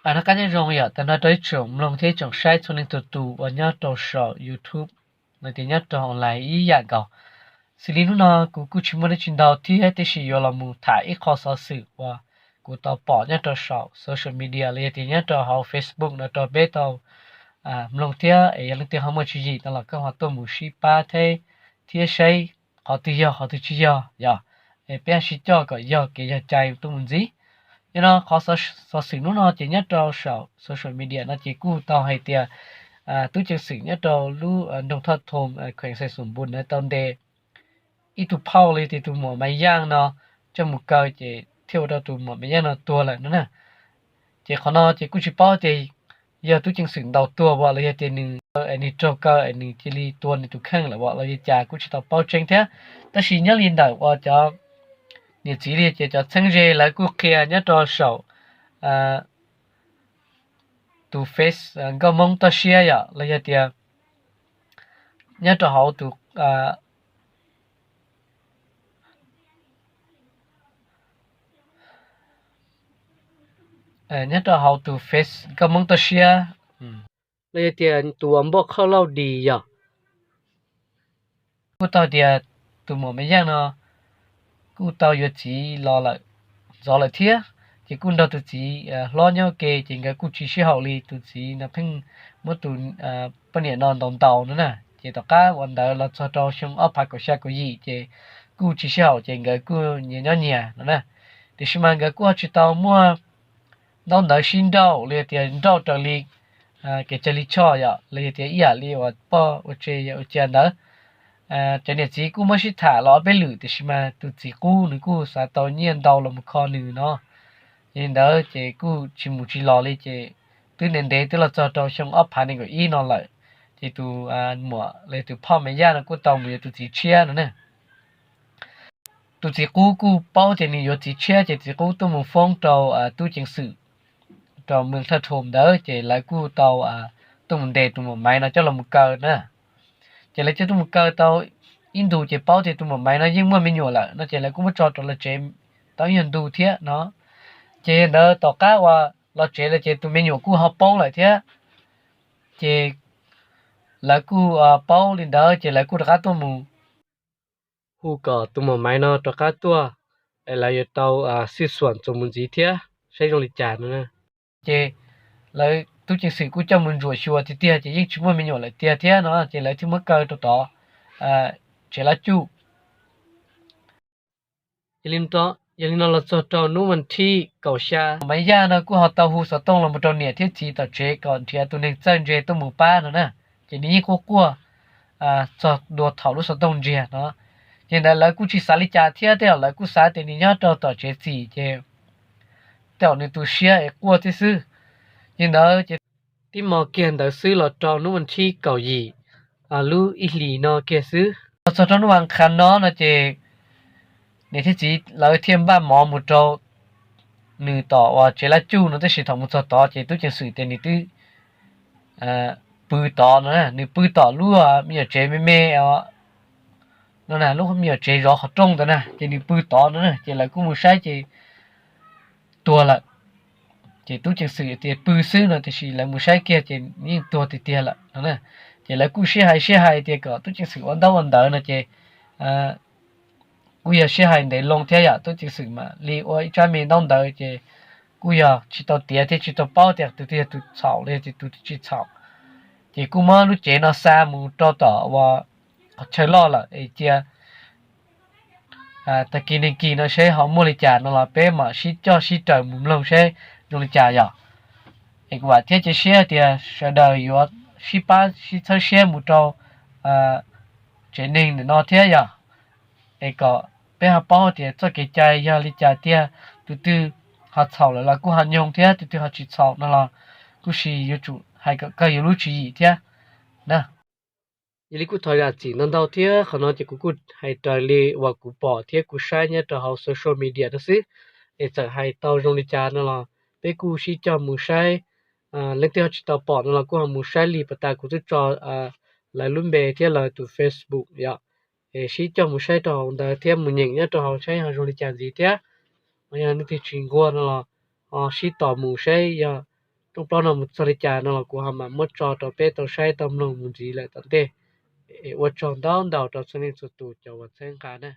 Noj qab nyob zoo yom, tag nrho rau ib tsoom mloog thiab ib tsoom saib txhua leej txhua tus uas nyob rau saum YouTube los tias nyob rau online ib yam nkaus. Xws li hnub no kuv kuj tsis muaj dab tsi ntau thiab, tiam sis yuav los mus tham ib qho xov xwm uas kuv tau pom nyob rau saum social media los yog tias nyob rau hauv Facebook no rau peb tau mloog thiab, es yog leej twg ho muaj tswv yim no los koj ho tuaj mus sib pab thiab, thiab saib qhov twg yog qhov twg tsis yog yom. Es peb sib coj kom yog kev yog cai tuaj mus ntxiv. Yog no qhov xov xwm hnub no ces nyob rau saum social media no ces kuj tau hais tias tub ceev xwm nyob rau lub nroog Thoj Thom, kheem Xais Xoom Npum na tau ntes ib tug phauj li tias tus muam Maiv Yaaj no coj mus kaw ces thiaj ua rau tus muam Maiv Yaaj no tuag lawm no na. Ces qhov no ces kuj tsis paub tias yog tub ceev xwm ntaus tuag los yog tias nws, nws raug kaw es nws cia li tua nws tus kheej lawm los yog cas kuj tsis tau paub tseeb thiab. Tab sis nyob li ntawm uas cov niam txiv li ces cov txheeb ze lawv kuj qhia nyob rau saum tus Face Nkauj Hmoob Toj Siab yom los yog tias nyob rau hauv tus nyob rau hauv tus Face Nkauj Hmoob Toj Siab los yog tias tus uas Npauj Qhauj Lauj Dis yog kuj tau tias tus muam Maiv Yaaj no kuj tau yuav txiv los lawm, ntxov lawm thiab, ces kuj nrog tus txiv hlob nyob ua ke ces nkawd kuj tsis sib haum li, tus txiv no pheej muab tus poj niam no ntaus ntaus no na. Ces tom qab uas ntawd los txog rau xyoo ob phav kaum xya kaum yim ces kuj tsis sib haum ces nkawd kuj nyias nyob nyias no na. Tiam sis mas nkawd kuj ho tsis tau muaj ntaub ntawv sib nrauj los yog tias nrauj raws li kev cai lij choj yom los yog tias ib yam li uas pog ua tsev yog ua cia ntawd. Cov niam txiv kuj muab sib tham los ob peb lwm tiam sis mas tus txiv qub nws kuj xav tau nyiaj ntau los mus kho nws no. Yog li ntawd ces kuj tsis mus tsis los li ces twb ntev ntev twb los txog rau xyoo ob phav nees nkaum ib no lawm, ces tus muam los tus phauj Maiv Yaaj no kuj tau mus yuav tus txiv tshiab no ne. Tus txiv qub kuj paub tias nws yuav txiv tshiab ces txiv qub tuaj mus foob rau tub ceev xwm rau moos Thaj Thom ntawd ces lawv kuj tau tuaj mus ntes tus muam Maiv no coj los mus kaw na. Ces lawv coj tuaj mus kaw tau ib ntus ces paub tias tus muam Maiv no yeej muaj me nyuam lawm no ces lawv kuj muab tso rau lawv tsev tau ib nyuag ntu thiab no. Ces ntawd tom qab uas los tsev lawm ces tus me nyuam kuj ho poob lawm thiab. Ces lawv kuj paub li ntawd ces lawv kuj rov qab tuaj mus hu kom tus muam Maiv no rov qab tuaj, es lawv yuav tau xij xuam txuas mus ntxiv thiab saib zoo li cas no. Ces lawv tub ceev xwm kuj coj mus ntsuam xyuas tiag tiag ces yeej tsis muaj me nyuam lawm tiag thiab no ces lawv thiaj muab kaw rau tod tsev lab cuj. Yog li no los txog rau hnub vas thib kaum xya, Maiv Yaaj no kuj ho tau hu xov tooj los mus rau niam thiab txiv tom tsev kom nrhiav tus neeg txawj ntse tuaj mus pab no na. Ces nws yeej quaj quaj txog dua thaum lub xov tooj ntsiag no. Ces ntawd lawv kuj tsis xav li cas thiab, tej zaum lawv kuj xav tias nws nyob rau tom tsev txim ces tej zaum nws tu siab es quaj thiab xwb. Ces ntawd ces tib hmo kiag ntawd xwb los rau hnub vas thib kaum yim lub ib hlis no kiag xwb. Los txog rau hnub vas qhav no no ces niam thiab txiv lawv thiaj npaj mov mus rau nws tom uas tsev lab cuj no, tab sis thaum mus txog tod ces tub ceev xwm tias nws twb pw tod no, nws pw tom lub me nyuam tsev me me no, lub me nyuam tsev zov qhov rooj ntawd na, ces nws pw tod no na, ces lawv kuj mus saib ces tuag lawm. Ces tub ceev xwm tias pw xwb no, tiam sis lawv mus saib kiag ces yeej tuag tiag tiag lawm no. Ces lawv kuj sib hais sib hais tias kom tub ceev xwm ua ntaub ua ntawv no ces kuj yog sib hais ntev loo thiab yom, tub ceev xwm mam li ua ib tsab me ntaub ntawv ces kuj yog tsis tau tiav thiab tsis tau paub tias tus twg yog tus txhaum los yog tus twg tsis txhaum. Ces kuj muab lub cev no xa mus rau tom uas qhov chaw loj lawm es cia tag kis neeg kis no seb ho muaj li cas no los peb mam sib coj sib raws mus mloog seb zoo li cas yom. Es kuv vam thiab cia siab tias sawv daws yuav sib pab sib txhawb siab mus rau tsev neeg ntawm no thiab yom. Es kom peb ho paub tias txoj kev cai yog li cas tiag, tus twg ho txhaum lawm los kuj ho nyoog thiab, tus twg ho tsis txhaum no los kuj sis yuav tsum hais kom kawg yuav lub tswv yim thiab na. Yog li kuj thov zam txim ntau ntau thiab, qhov no ces kuv kuj hais raws li uas kuv pom thiab kuv saib nyob rau hauv social media no xwb. Es txawm hais tau zoo li cas no los peb kuj sib coj mus saib, leej twg ho tsis tau pom no los kuj ho mus saib li pas tas kuv twb tso lawv lub npe thiab lawv tus Facebook yom. Es sib coj mus saib rau hauv ntawd thiab mus nyeem nyob rau hauv saib ho zoo li cas ntxiv thiab. Yog leej twg tsis nquag no los ho sib tos mus saib yog rooj plaub no mus txog li cas no los kuv ho mam muab tso rau peb tau saib tau mloog mus ntxiv lawm tom ntej. Ua tsaug ntau ntau rau txhua leej txhua tus cov uas txhawb nqa na.